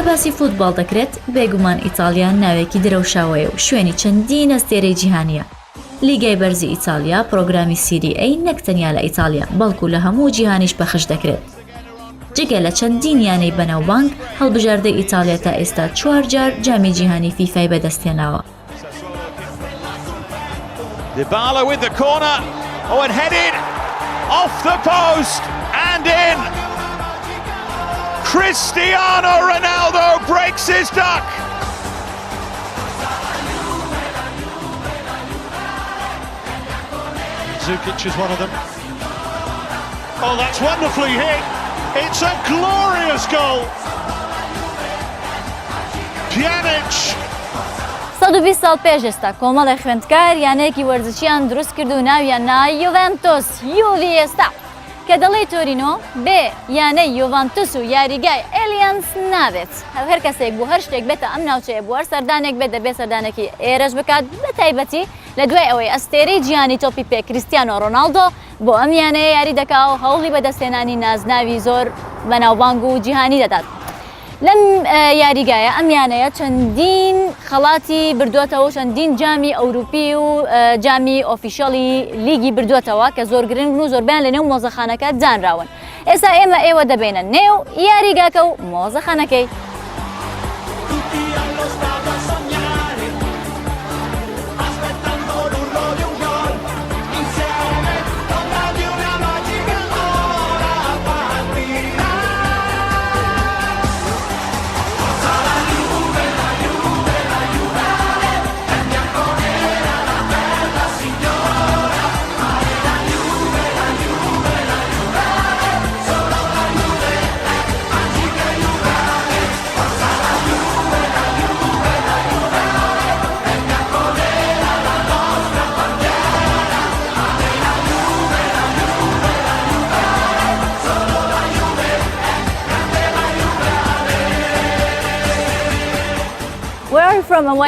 کە باسی فوتباڵ دەکرێت، بێگومان ئیتاڵیا ناوێکی درەوشاوەیە و شوێنی چەندین ئەستێرەی جیهانییە. لیگای بەرزی ئیتاڵیا، پڕۆگرامی سیری ئەی نەک تەنیا لە ئیتاڵیا، بەڵکو لە هەموو جیهانیش پەخش دەکرێت. جگە لە چەندین یانەی بەناوبانگ، هەڵبژاردەی ئیتاڵیا تا ئێستا چوار جار جامی جیهانی فیفای بەدەستهێناوە. Dybala with the corner. Oh, and headed off the post and in. Cristiano Ronaldo breaks his duck. Zukic is one of them. Oh, that's wonderfully hit. It's a glorious goal. Pjanic. 120 ساڵ پێش ئێستا کۆمەڵێ خوێندکار یانەیەکی وەرزشیان دروست کرد و ناویان نا یوڤێنتۆس یوڤی ئێستا کە دەڵێی تۆرینۆ بێ یانەی یۆڤانتوس و یاریگای ئەلیانس نابێت. هەر کەسێک بۆ هەر شتێک بێتە ئەم ناوچەیە بۆ هەر سەردانێک بێت دەبێت سەردانێکی ئێرەش بکات بە تایبەتی لە دوای ئەوەی ئەستێرەی جیهانی تۆپی پێ کریستیانۆ ڕۆناڵدۆ بۆ ئەم یانەیە یاری دەکا و هەوڵی بەدەستهێنانی نازناوی زۆر بەناوبانگ و جیهانی دەدات. لەم یاریگایە ئەم یانەیە چەندین خەڵاتی بردووەتەوە و چەندین جامی ئەوروپی و جامی official ی لیگی بردووەتەوە کە زۆر گرنگن و زۆربیان لە نێو مۆزەخانەکە دانراون. ئێستا ئێمە ئێوە دەبینە نێو یاریگاکە و مۆزەخانەکەی.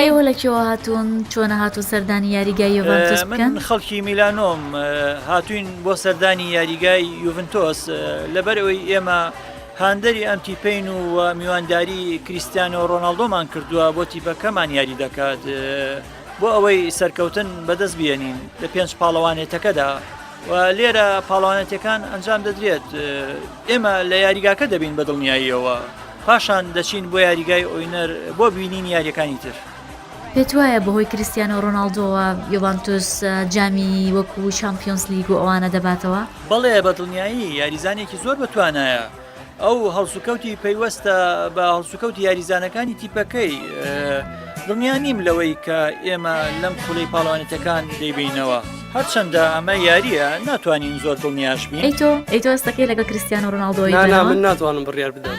ئێوە لە کوێوە هاتوون؟ چۆنە هاتوون سەردانی یاریگای یۆڤانتۆس من بکەن؟ خەڵکی میلانۆم هاتوین بۆ سەردانی یاریگای یوڤنتۆس لەبەر ئەوەی ئێمە هاندەری ئەم تیپەین و میوانداری کریستیانۆ ڕۆناڵدۆمان کردووە بۆ تیپەکەمان یاری دەکات بۆ ئەوەی سەرکەوتن بەدەست بێنین لە پێنج پاڵەوانێتەکەدا و لێرە پاڵەوانێتەکان ئەنجام دەدرێت ئێمە لە یاریگاکە دەبین بە دڵنیاییەوە پاشان دەچین بۆ یاریگای ئۆینەر بۆ بینینی یاریەکانی تر. پێت وایە بەهۆی کریستیانۆ ڕۆناڵدۆوە یۆڤانتۆس جامی وەکو چامپیۆنس لیگ و ئەوانە دەباتەوە؟ بەڵێ بە دڵنیایی یاریزانێکی زۆر بەتوانایە ئەو هەڵسوکەوتی پەیوەستە بە هەڵسوکەوتی یاریزانەکانی تیپەکەی دڵنیا نیم لەوەی کە ئێمە لەم خولەی پاڵەوانێتەکان دەیبینەوە هەرچەندە ئەمە یاریە ناتوانین زۆر دڵنیاش بین. ئەی تۆ ئەی تۆ هەستەکەی لەگەڵ کریستیانۆ ڕۆناڵدۆی نا نا بەرەوە؟ من ناتوانم بڕیار بدەم.